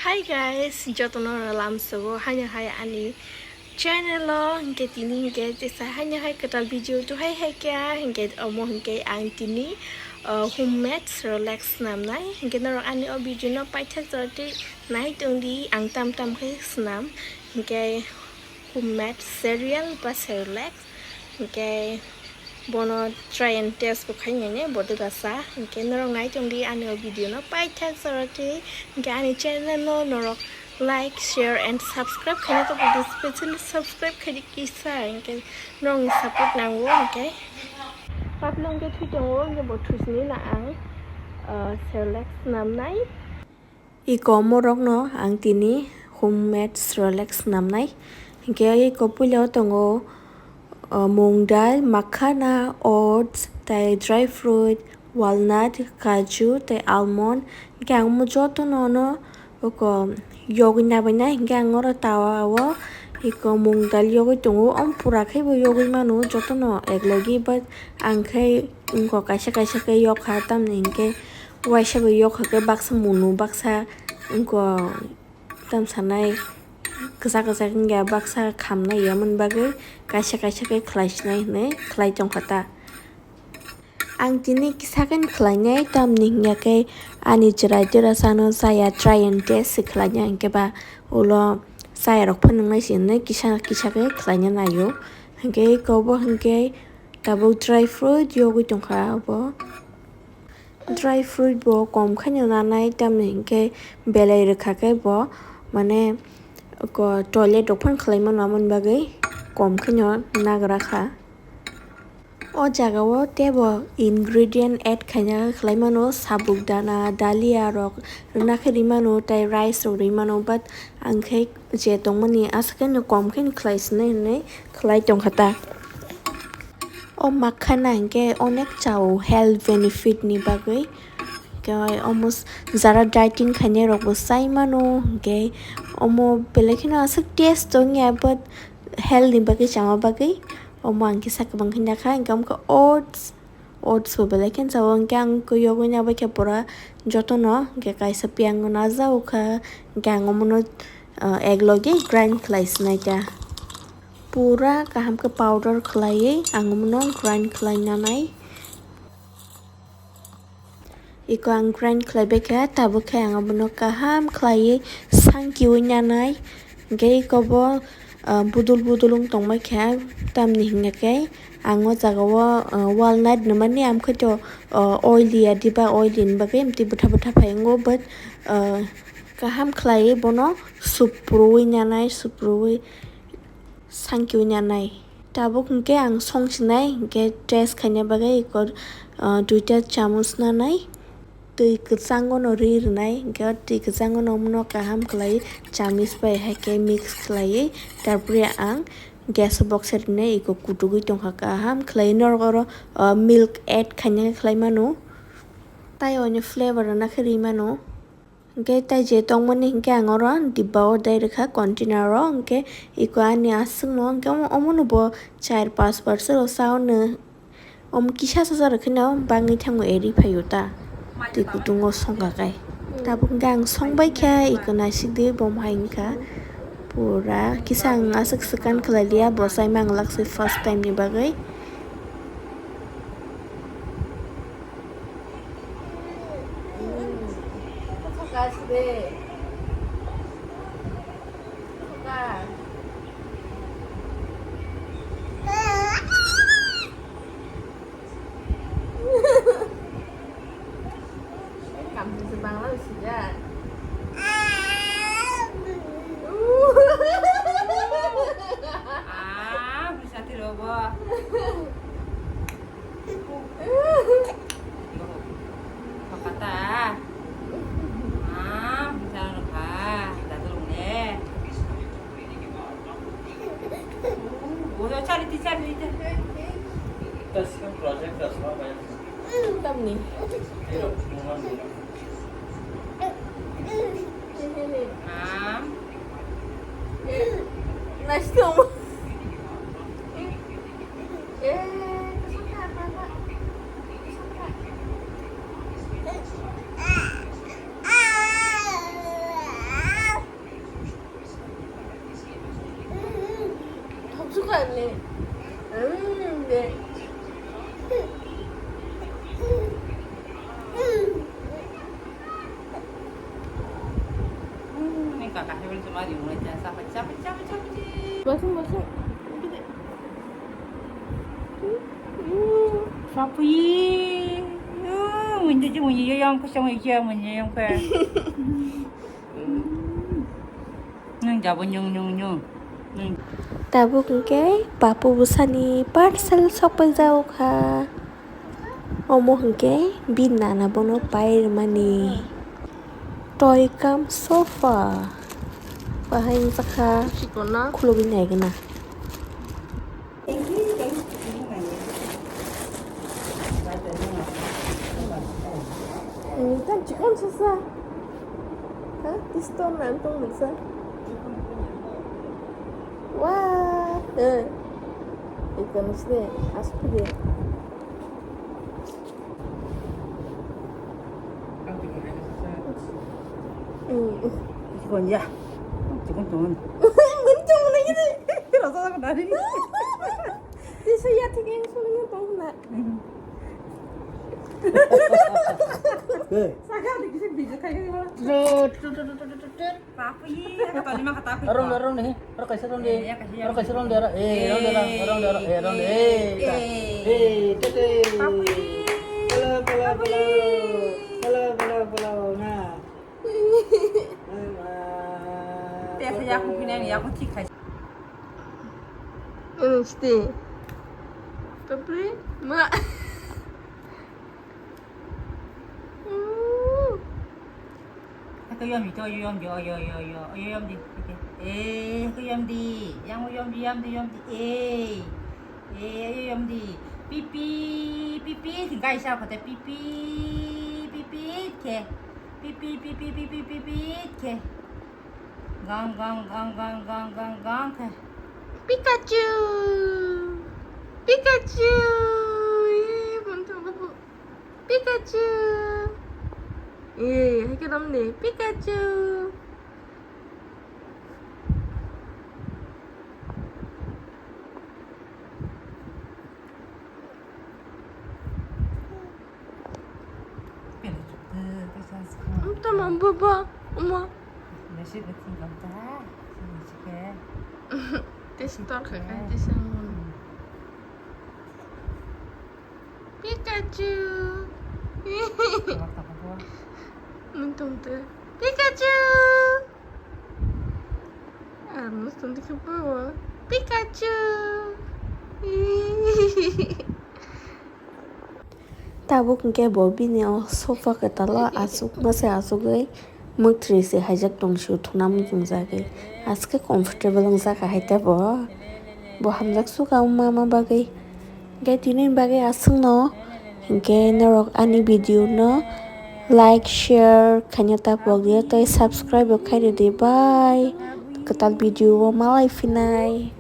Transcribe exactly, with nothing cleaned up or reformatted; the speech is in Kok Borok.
Hi guys, jotono lamsogo haino hai ani channel o, hinkhe tini hinkhe tesa haino hai kwtal video tuhai hai khe, hinkhe omo hinkhe ang tini, uh, homemade Cerelac swnamnai, hinkhe norok ani o video no paithak jora twi nai tongdi, ang tam tam khe swnam, hinkhe homemade cereal ba Cerelac, hinkhe bono try and test bo khai nai ne, bo dwla sa. Hinkhe norok nai tongdi ani o video no paithak jora twi. Hinkhe ani channel no norok like, share and subscribe khaina to pudi, specially subscribe khaidi kisa. Hinkhe norokni support nango. Hinkhe paphilwng khe thwi tongo, hinkhe bo thwisini na ang, ah, Cerelac swnamnai. Iko omorokno ang tini homemade Cerelac swnamnai. Hinkhe iko puila o tongo, o, mung dal, makhana, oats, tei dry fruit, walnut, kaju, tei almond. Hinkhe ang omo jotono no iko yogwi nabainai. Hinkhe ang oro tawa o iko mung dal yogwi tongo. Om pura khe bo yogwi mano jotono eklogi, but ang khe wngkha kaisa kaisa khe yokha, tamni hinkhe waisa bai yokha khe baksa munu, baksa wngkha tam sanai kwchak kwchak wngya, baksa khamnai yamani bagwi kaisa kaisa khe khlai sinai hinwi khlai tongkha ta. Ang tini kisa khe khlainai, tamni hinkhe ani chwrai jora sano chaya, try and test se khlainai, hinkhe ba ulo chaya rok phano wngnai se hinwi kisa kisa khe khlaina naio. Hinkhe iko bo hinkhe tabuk dry fruit yogwi tongkha abo. Dry fruit bo kom khe no nanai, tamni hinkhe belai rwkha khe bo, mane, ko toilet rok phano khlai mano, aboni bagwi kom khe no nagra kha. O jaga o teibo ingredient add khaina khlai mano, sabuk dana, dalia rok rwna khe ri mano, tei rice rok ri mano, but ang khe je tongmani aswk khe no kom khe no khlai sinai hinwi khlai tongkha ta. O makhana hinkhe onek chao health benefit ni bagwi. Hinkhe omo s-, jara dieting khainai rokbo chai mano, hinkhe omo belai kheno aswk taste wngya, but health ni bagwi chama bagwi omo ang kisa kwbang khe nakha. Hinkhe omo khe oats, oats bo belai kheno chao, hinkhe ang khe yogwi nabaikha pura jotono, hinkhe kaisa piyang no najaokha, hinkhe ang omono, ah, eklogi grind khlai sinai ta. Pura kaham khe powder khlaiwi ang omono grind khlai nanai. Iko ang grind khlai bai kha, tabuk khe ang omono kaham khlaiwi sangkiwi nanai. Hinkhe iko bo, ah, budul budul wng tongbai kha, tamni hinkhe ang o jaga o, ah, walnut nwmani, amkhe to, ah, oily ya diba, oily ni bagwi amtwi bwtha bwtha phai wngo, but, ah, kaham khlaiwi bono suprui nanai, suprui sangkiwi nanai. Tabuk hinkhe ang song sinai, hinkhe test khaina bagwi iko, ah, duita chamus nanai. Twi kwchango no ri rwnai, hinkhe o twi kwchango no omono kaham khlai chamis bai hai khe mix khlaiwi, tarpore ang gas o box o rinai, iko kutugwi tongkha kaham khlai. Norok oro, ah, milk add khaina khlai mano, tai oini flavor rwna khe ri mano. Hinkhe tai je tongmani hinkhe ang oro dibba o dai rwkha container o, hinkhe iko ani aswkno hinkhe omo, omono bo char panch bar se rw cha hwnwi. Omo kisa cha cha rwkheno bangwi thango eri phaio ta. Twi kutungo songkha kai. Tabuk hinkhe ang songbai kha, iko naisik di bo hai wngkha. Pura kisa ang aswk swkang khlai liya, bo chai mang lak se first time ni bagwi. Kamchwlwi se Bangla bai swijak. Ah, bwsa twi rw bo. Thokata. Ah, bwsa rw kha. Dadul ne. Bo chari ti chari ti. Tamni. Mom. Nice to. Ni kakak hewan cuma di mulai jangan sampai capek capek capek. Masuk masuk. Papi. Munyi je munyi yang kosong ya munyi yang ke. Nung jabo nyung nyung nyung. Tabuk hwnkhe papu bwsani parcel sokpai jago kha. Omo hwnkhe bini nana bono pai rwmani toy cum sofa. Bahai wngjakha khulugwi naigwna. Tang chikon sasa. Ha? Tistor nan tong nasa. Wah. Eh. Ikan sih. Aspi dia. Chikon ya. Chikon tong. Mun tong lagi deh. Rasa sama dari. Tisu ya tiga yang sulit tong na. Sakha di kisi bija khai khai wala. Papu ye, kata lima kata aku. Rom rom ni, rom kaisa rom di. Rom kaisa rom di rom. Eh, rom di rom, rom di rom, eh, rom di. Eh, eh, tete. Papu ye. Hello, hello, hello. Hello, hello, hello. Nah. Te saya aku kini aku cik hai. Ini sih. Papu ma. Haka yom di, to yom di, oh yo yo yo, oh yom di, okay. Eh, haka yom di, yang yom di, yom di, yom di, eh, eh, ayo yom di, pipi, pipi, tingkai sa kata pipi, pipi, ke, pipi, pipi, pipi, pipi, ke, gang, gang, gang, gang, gang, gang, gang, ke, Pikachu, Pikachu, eh, buntu buntu. Pikachu. Eh, hai ke rom ni Pikachu. Tama baba, uma. Tesi tor khakai tesi. Pikachu. Nung tong te. Pikachu. Ah, nung tong te khe bo. Pikachu. Tabuk hwnkhe bo bini o sofa kwtal o aswk masa aswk oi. Mwktwi se haijak tong sio thuna muchungjagwi. Aske comfortable wngjak hai tei bo. Bo hamjak suka wngma ma bagwi. Hwnkhe tini bagwi aswkno. Hwnkhe norok ani video no like, share khaina ta pokdi tei subscribe bo khairidi. Bye. Kwtal video o malai phinai.